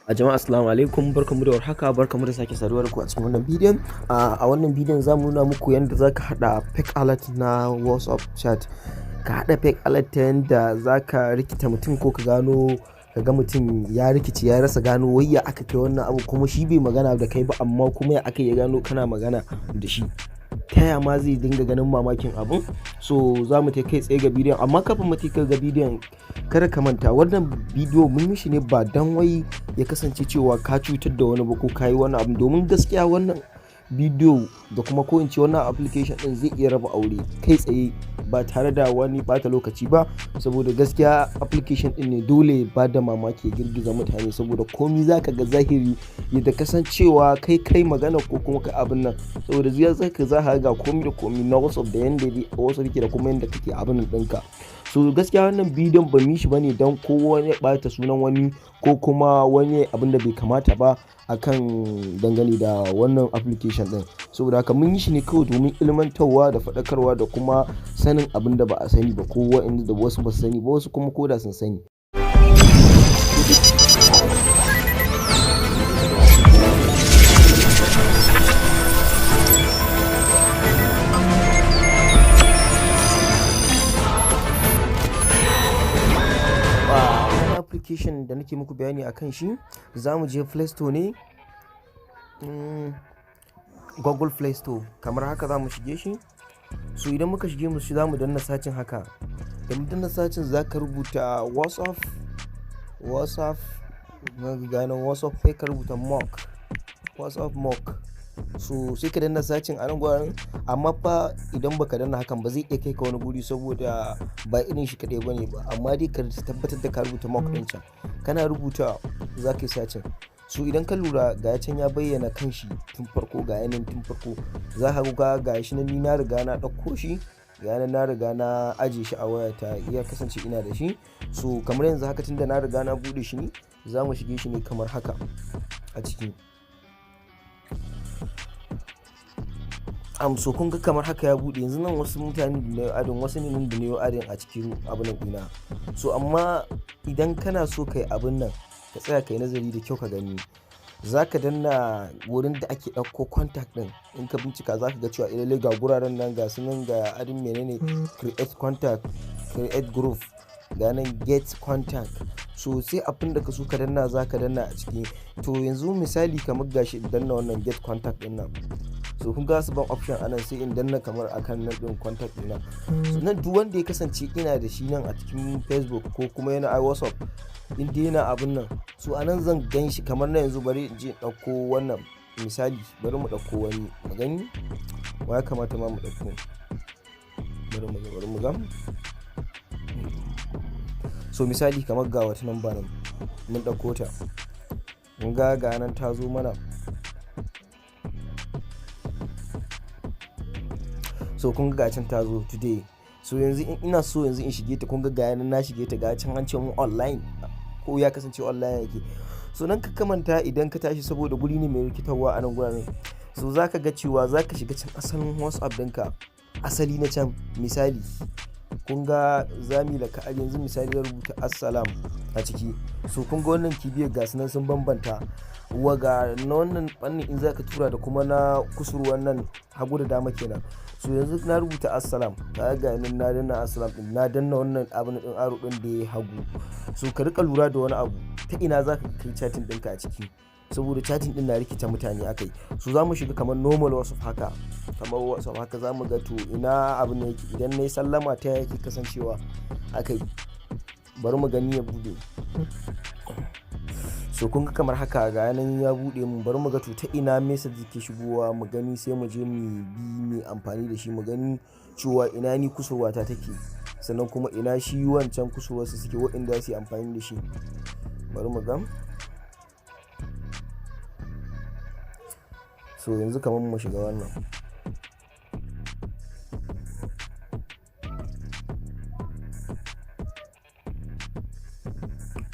A jama'a, assalamu alaikum, barkamu da warhaka, barkamu da sake saduwa da ku a cikin wannan bidiyon. A wannan bidiyon za mu nuna muku yadda za ka haɗa fake alert na WhatsApp chat. Ka haɗa fake alert ta yadda za ka rikita mutum ko ka gano ka ga mutum ya rikice, ya rasa gano wai ya aka kai wannan abu, kuma shi bai magana da kai ba, amma kuma ya aka ya gano kana magana da shi. Ta ya ma zai dinga ganin mamakin abun? So za mu kai tsaye ga bidiyon, amma kafin mu kai ga bidiyon, kada ka manta, wannan bidiyo mun yi shi ne ba dan wai ya kasance cewa ka cutar da wani ba ko ka yi wani abu, domin gaskiya wannan bidiyo da kuma ko in ce wannan application din zai iya raba aure kai tsaye ba tare da wani bata lokaci ba, saboda gaskiya application din ne dole ba da mamaki, girgiza mutane, saboda komi zaka ga zahiri yadda kasancewa kai kai magana ko kuma kai abin nan, saboda zai zaka za ka ga komi da komi na WhatsApp da yanda WhatsApp yake da kuma yanda kake abin nan ɗinka. So gaskiya wannan bidiyon ba mu shi bane don ko wani ya ɓata sunan wani ko kuma wani abin da bai kamata ba akan dangane da wannan application din. Saboda haka mun yi shi ne kawai domin ilmantarwa da faɗakarwa da kuma sanin abin da ba a sani ba, ko wa'inda da wasu ba su sani ba, wasu kuma ko da sun sani. Application da nake muku bayani akan shi, za mu je Play Store ne, Google Play Store. Kamar haka za mu shige shi. So idan muka shige mu shi, za mu danna searching haka. Da mu danna searching, za ka rubuta WhatsApp, WhatsApp, gano WhatsApp, sai ka rubuta mock, WhatsApp mock. So sai ka danna searching a nan gurin. Amma fa idan baka danna hakan ba, zai iya kai ka wani guri, saboda ba irin shi kadai bane ba. Amma dai ka tabbatar da ka rubuta mock din can. Kana rubuta, za ka yi searching. So idan ka lura, ga can ya bayyana kanshi tun farko, ga yanan tun farko za ka ga ga shi nan. Ni na riga na ɗauko shi, ga yanan na riga na aje shi a wayata, ya kasance ina da shi. So kamar yanzu haka, tunda na riga na bude shi ne, za mu shige shi ne kamar haka a ciki. So kun ga kamar haka ya bude. Yanzu nan wasu mutane da na adding, wasu ne nan da na yi adding a cikin abin nan ɗina. So amma idan kana so kai abin nan, ka tsaya kai nazari da kyau ka gani, za ka danna wurin da ake ɗauko contact ɗin. In ka bincika, za ka ga cewa lallai ga guraren nan, ga su nan, ga adding menene, create contact, create group, ga nan get contact. So sai abin da ka so ka danna, za ka danna a ciki. To yanzu misali kamar gashi in danna wannan get contact ɗin nan. So kun ga su ban option anan, sai in danna kamar akan nan din contact ɗina. So nan duk wanda ya kasance ina da shi nan a cikin Facebook ko kuma yana a WhatsApp, in dai yana abin nan, so anan zan gan shi. Kamar na yanzu, bari in je in ɗauko wannan misali, bari mu ɗauko wani mu gani wa ya kamata ma mu ɗauko. Bari mu ga, bari mu ga. So misali kamar ga wata namba nan mun ɗauko ta, mun ga ga nan ta zo mana. So kun ga can ta zo today. So yanzu in ina so yanzu in shige ta, kun ga ga nan na shige ta, ga can an ce mun online, ko ya kasance online yake. So nan ka manta idan ka tashi, saboda guri ne mai rikitarwa a nan guraren. So za ka ga cewa za ka shiga can asalin WhatsApp ɗinka, asali na can. Misali kun ga zami da ka yanzu misali zan rubuta "assalam" a ciki. So kun ga wannan kibiyar, ga su nan sun bambanta wa ga na wannan fannin in za ka tura da kuma na kusurwan nan hagu da dama kenan. So yanzu na rubuta "assalam", ga ga nan na danna "assalam" din, na danna wannan abin din, arrow din da ya hagu. So ka rika lura da wani abu, ta ina za ka kai chatting ɗinka a ciki, saboda chatting din na rikita mutane akai. So za mu shiga kamar normal WhatsApp haka, kamar WhatsApp haka, za mu ga to ina abin da yake idan na yi sallama ta yake kasancewa akai. Bari mu gani ya bude. So kun ga kamar haka ga nan ya bude mu. Bari mu ga to ta ina message ke shigowa, mu gani, sai mu je mu bi mu amfani da shi, mu gani cewa ina ni kusurwa ta take, sannan kuma ina shi wancan kusurwarsa suke, waɗanda su yi amfani da shi. Bari mu ga. So yanzu kamar mu shiga wannan.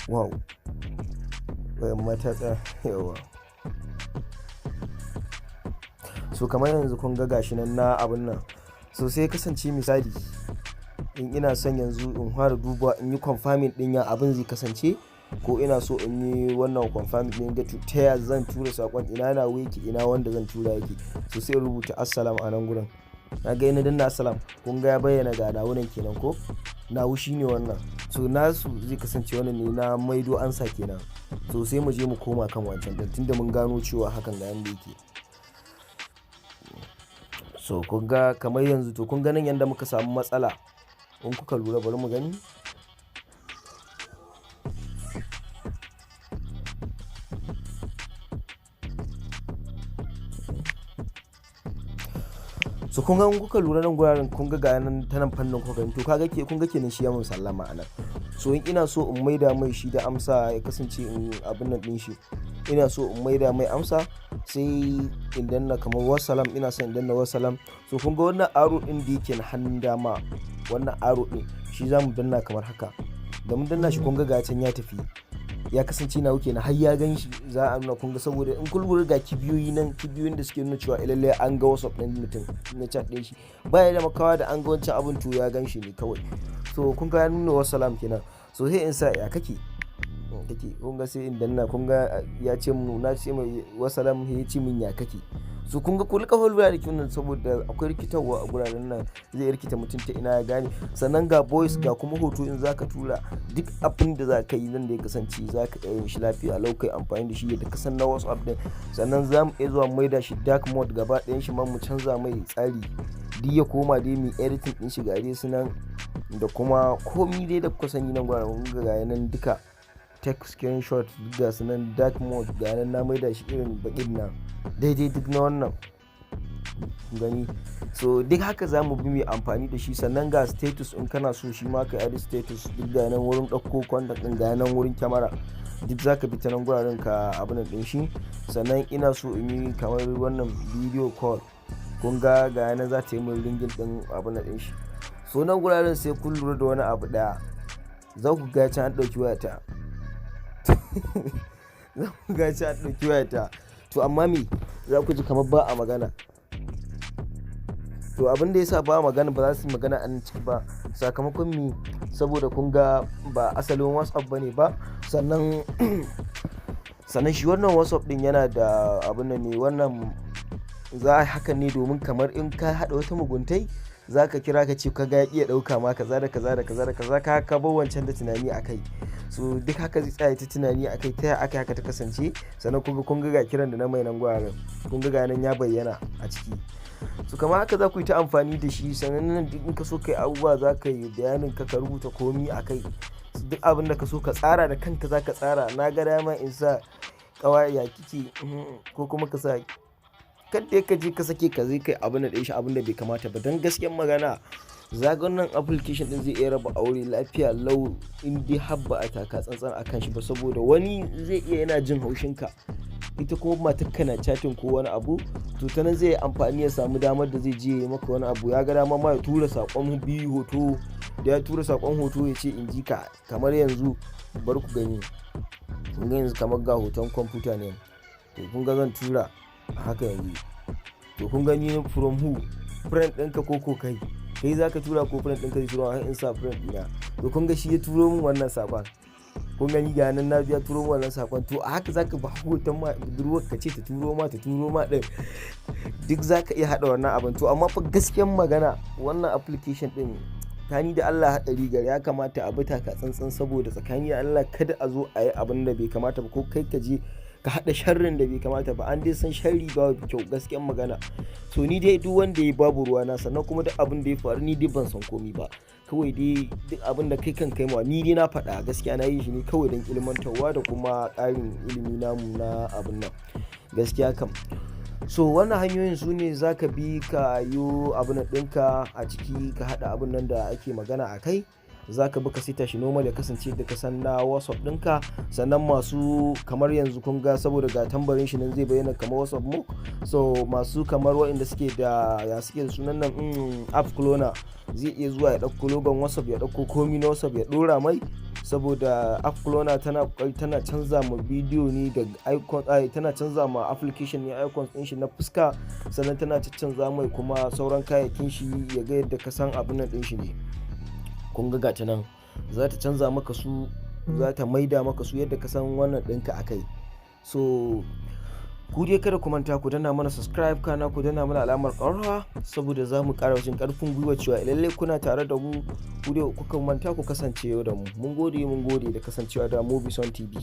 Wow, wayan ma ta tsaya yawa. So kamar yanzu kun ga gashi nan na abun nan. So sai kasance misali in ina son yanzu in fara duba, in yi confirming din ya abin zai kasance. Ko ina so in yi wannan confirm ɗin ga ta ya zan tura saƙon, ina nawa yake, ina wanda zan tura yake. So sai in rubuta "Assalam" a nan gurin. Na ga ina danna "Assalam", kun ga ya bayyana, ga nawa nan kenan. Ko nawa shine wannan, so nasu zai kasance wannan ne, na maido ansa kenan. So sai mu je mu koma kan wancan din, tunda mun gano cewa hakan ga yanda yake. So kun ga kamar yanzu, to kun ga nan yanda muka samu matsala in kuka lura, bari mu gani. So kun ga in kuka lura nan guraren, kun ga ga nan ta nan fannin kuka gani. To kaga ke, kun ga kenan shi ya mun sallama a nan. So in ina so in maida mai shi da amsa, ya kasance in abin nan din shi, ina so in maida mai amsa, sai in danna kamar "Wassalam". Ina son in danna "Wassalam". So kun ga wannan arrow din da yake na hannun dama, wannan arrow din shi za mu danna kamar haka. Da mun danna shi, kun ga can ya tafi, ya kasance na wuke na har ya gan shi, za a nuna. Kun ga, saboda in kun lura, ga kibiyoyi nan, kibiyoyin da suke nuna cewa lallai an ga WhatsApp din mutum na chat din shi. Baya da makawa da an ga wancan abin, to ya gan shi ne kawai. So kun ga ya nuna "Wassalam" kenan. So sai in sa "Ya kake kake". Kun ga sai in danna, kun ga ya ce mu na ce mai "Wassalam", ya ce min "Ya kake?" So kun ga, ku rika lura da kyau nan, saboda akwai rikitarwa a guraren nan, zai rikita mutum ta ina ya gane. Sannan ga voice, ga kuma hoto in zaka tura. Duk abin da zaka yi nan da ya kasance zaka iya yin shi lafiya lau, kai amfani da shi yadda ka san na WhatsApp din. Sannan za mu iya zuwa maida shi dark mode gaba ɗayan shi ma, mu canza mai tsari duk ya koma dai mu editing din shi. Ga dai su nan da kuma komi dai da kuka sani nan guraren. Kun ga nan duka take screenshot, duk ga su nan, dark mode ga nan, na maida shi irin baƙin nan daidai duk na wannan gani. So duk haka za mu bi mu amfani da shi. Sannan ga status, in kana so shi ma ka add status, duk ga nan wurin ɗauko contact ɗin, ga nan wurin kyamara, duk za ka bi ta nan guraren ka abin ɗin shi. Sannan ina so in yi kamar wannan video call, kun ga ga nan za ta yi min ringing ɗin abin ɗin shi. So nan guraren sai kun lura da wani abu ɗaya, za ku ga can an ɗauki wayata, za ku ga can an ɗauki wayata. To amma me za ku ji? Kamar ba a magana. To abin da yasa ba magana, ba za su yi magana a nan ciki ba, sakamakon me? Saboda kun ga ba asalin WhatsApp bane ba. Sannan shi wannan WhatsApp din yana da abin nan ne. Wannan za a hakan ne domin kamar in ka haɗa wata muguntai, za ka kira ka ce ka ga ya iya ɗauka ma kaza da kaza da kaza da kaza, ka bar wancan da tunani a kai. So duk haka zai tsaya ta tunani a kai, ta ya aka haka ta kasance. Sannan kuma kun ga kiran da na mai nan guraren, kun ga nan ya bayyana a ciki. So kamar haka za ku yi ta amfani da shi. Sannan nan duk in ka so kai abubuwa, za ka yi bayanin ka, ka rubuta komi a kai. Duk abin da ka so ka tsara da kanka za ka tsara. Na ga dama in sa "Kawai, ya kike?" Ko kuma ka sa. Kadda ka je ka sake ka zai kai abin da shi abin da bai kamata ba. Don gaskiyar magana, zaga wannan application din zai iya raba aure lafiya lau in dai har ba a taka tsantsan akan shi ba, saboda wani zai iya yana jin haushin ka, ita kuma matar na chatting ko wani abu, to ta nan zai yi amfani ya samu damar da zai je ya maka wani abu. Ya ga dama ma ya tura sakon biyu hoto, da ya tura sakon hoto ya ce in ji ka. Kamar yanzu, bar ku gani, kun ga yanzu kamar ga hoton kwamfuta ne. To kun ga zan tura haka yanzu. To kun gani, from who? Friend ɗinka ko kai kai za ka tura ko friend ɗinka zai turo? Har in sa friend ɗina. To kun ga shi ya turo min wannan sakon. Kun gani, ga nan na biya, turo min wannan sakon. To a haka zaka ba hoton ma budurwar ka ce ta turo ma, ta turo ma din, duk zaka iya hada wannan abin. To amma fa gaskiyan magana, wannan application din, tsakani da Allah, haɗari gari, ya kamata a bi taka tsantsan, saboda tsakani da Allah kada a zo a yi abin da bai kamata ba, ko kai ka je ka haɗa sharrin da bai kamata ba. An dai san sharri ba kyau, gaskiyan magana. So ni dai duk wanda ya, babu ruwa na. Sannan kuma duk abin da ya faru, ni dai ban san komi ba. Kawai dai duk abin da kai kan kai ma, ni dai na faɗa gaskiya, na yi shi ne kawai don ilmantarwa da kuma ƙarin ilimi namu na abin nan, gaskiya kam. So wannan hanyoyin su ne za ka bi ka yi abin ɗinka a ciki, ka haɗa abin nan da ake magana a kai. Za ka bi ka seta shi normal, ya kasance da ka san na WhatsApp ɗinka. Sannan masu kamar yanzu, kun ga saboda ga tambarin shi nan zai bayyana kamar WhatsApp mock. So masu kamar waɗanda suke da, ya suke da sunan nan, app cloner, zai iya zuwa ya ɗauko logon WhatsApp, ya ɗauko komi na WhatsApp ya ɗora mai, saboda app cloner tana tana canza ma bidiyo ne da icon, ai tana canza ma application ne icons ɗin shi na fuska. Sannan tana canza mai kuma sauran kayayyakin shi, ya ga yadda ka san abin nan ɗin shi ne. Kun ga gata nan za ta canza maka su. Za ta maida maka su yadda ka san wannan ɗinka a kai. So ku dai kada ku manta ku danna mana subscribe, kana ku danna mana alamar ƙararrawa, saboda za mu ƙara jin ƙarfin gwiwa cewa lallai kuna tare da mu. Ku dai kuka manta ku kasance da mu. Mun gode, mun gode da kasancewa da Mobison TV.